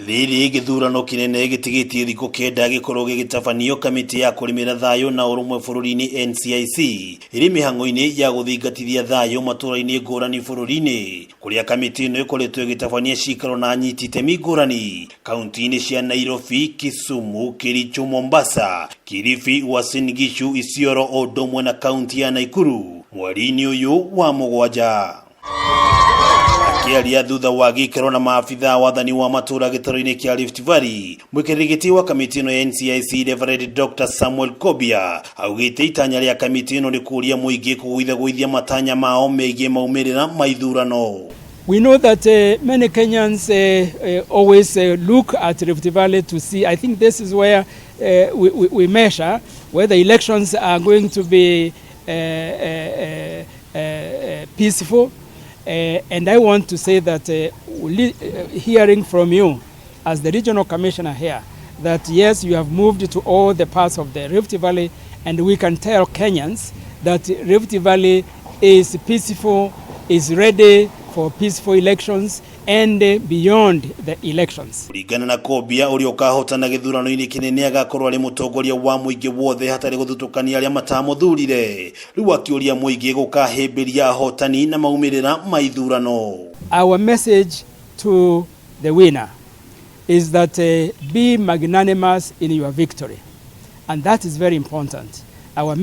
Rĩrĩ gĩthurano kĩnene gĩtigĩtie thikũ 9 gĩkorwo gĩgĩtabanio, kamĩtĩ ya kũrĩmĩra thayũ na ũrũmwe bũrũri-inĩ NCIC ĩrĩ mĩhang'o-inĩ ya gũthingatithia thayũ matũũra-inĩ ngũrani bũrũri-inĩ, kũrĩa kamĩtĩ ĩno ĩkoretwo ĩgĩtabania cikaro na anyiti itemi ngũrani kaunti-inĩ cia Nairobi, Kisumu, Kericho, Mombasa, Kilifi, Uasin Gishu, Isiolo o ũndũ ũmwe na kaunti ya Nakuru mweri-inĩ ũyũ wa 7. Akĩaria thutha wa gĩikaro na maabitha wathani wa matũũra gĩtaro-inĩ kĩa Rift Valley, mũikarĩri gĩtĩ wa kamĩtĩ ĩno ya NCIC Reverend Dr. Samuel Kobia augĩte itanya rĩa kamĩtĩ ĩno nĩ kũũria mũingĩ kũgũithagũithia matanya mao megiĩ maumĩrĩra ma ithurano. We know that many Kenyans always look at Rift Valley to see. I think this is where we measure whether elections are going to be peaceful. And I want to say that hearing from you as the regional commissioner here, that yes, you have moved to all the parts of the Rift Valley, and we can tell Kenyans that Rift Valley is peaceful, is ready for peaceful elections and beyond the elections. Kũringana na Kobia, ũrĩa ũkahotana gĩthurano-inĩ kĩnene agakorwo arĩ mũtongoria wa mũingĩ wothe hatarĩ gũthutũkania arĩa matamũthurire. Rĩu akĩũria mũingĩ gũkahĩmbĩria ahotani na maumĩrĩra ma ithurano. Our message to the winner is that be magnanimous in your victory, and that is very important. Our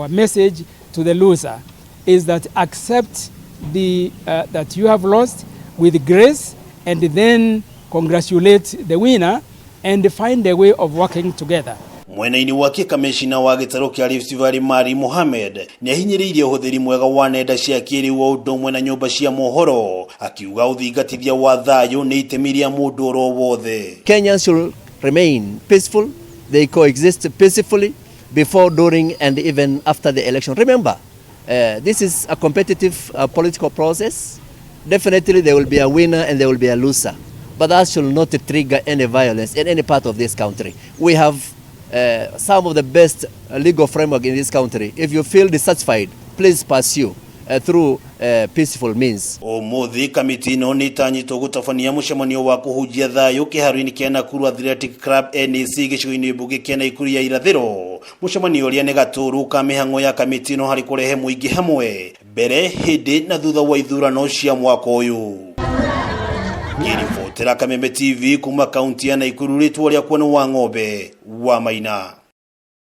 message to the loser is that accept that you have lost with grace, and then congratulate the winner and find a way of working together. Mwena-inĩ wake, kamĩcina wa gĩtarũ kĩa Rift Valley Mari Mohamed nĩ ahinyĩrĩirie ũhũthĩri mwega wa nenda cia kĩrĩu o ũndũ ũmwe na nyũmba cia mohoro, akiuga ũthingatithia wa thayũ nĩ itemi rĩa mũndũ oro wothe. Kenyans should remain peaceful. They coexist peacefully before, during, and even after the election. Remember, this is a competitive political process. Definitely there will be a winner and there will be a loser. But that should not trigger any violence in any part of this country. We have some of the best legal framework in this country. If you feel dissatisfied, please pursue through peaceful means. Ũmũthĩ kamĩtĩ ĩno nĩ ĩtanyĩtwo gũtabania mũcemanio wa kũhunjia thayũ kĩharo-inĩ kĩa Nakuru Athletic Club NAC gĩcigo-inĩ mbunge kĩa Nakuru ya irathĩro, mũcemanio ũrĩa nĩ gatũru ka mĩhang'o ya kamĩtĩ ĩno harĩ kũrehe mũingĩ hamwe mbere, hĩndĩ na thutha wa ithurano cia mwaka ũyũ. Ngĩribotera Kameme TV kuma kaunti ya Nakuru, rĩtwa rĩakwa nĩ wa Ng'ombe wa Maina.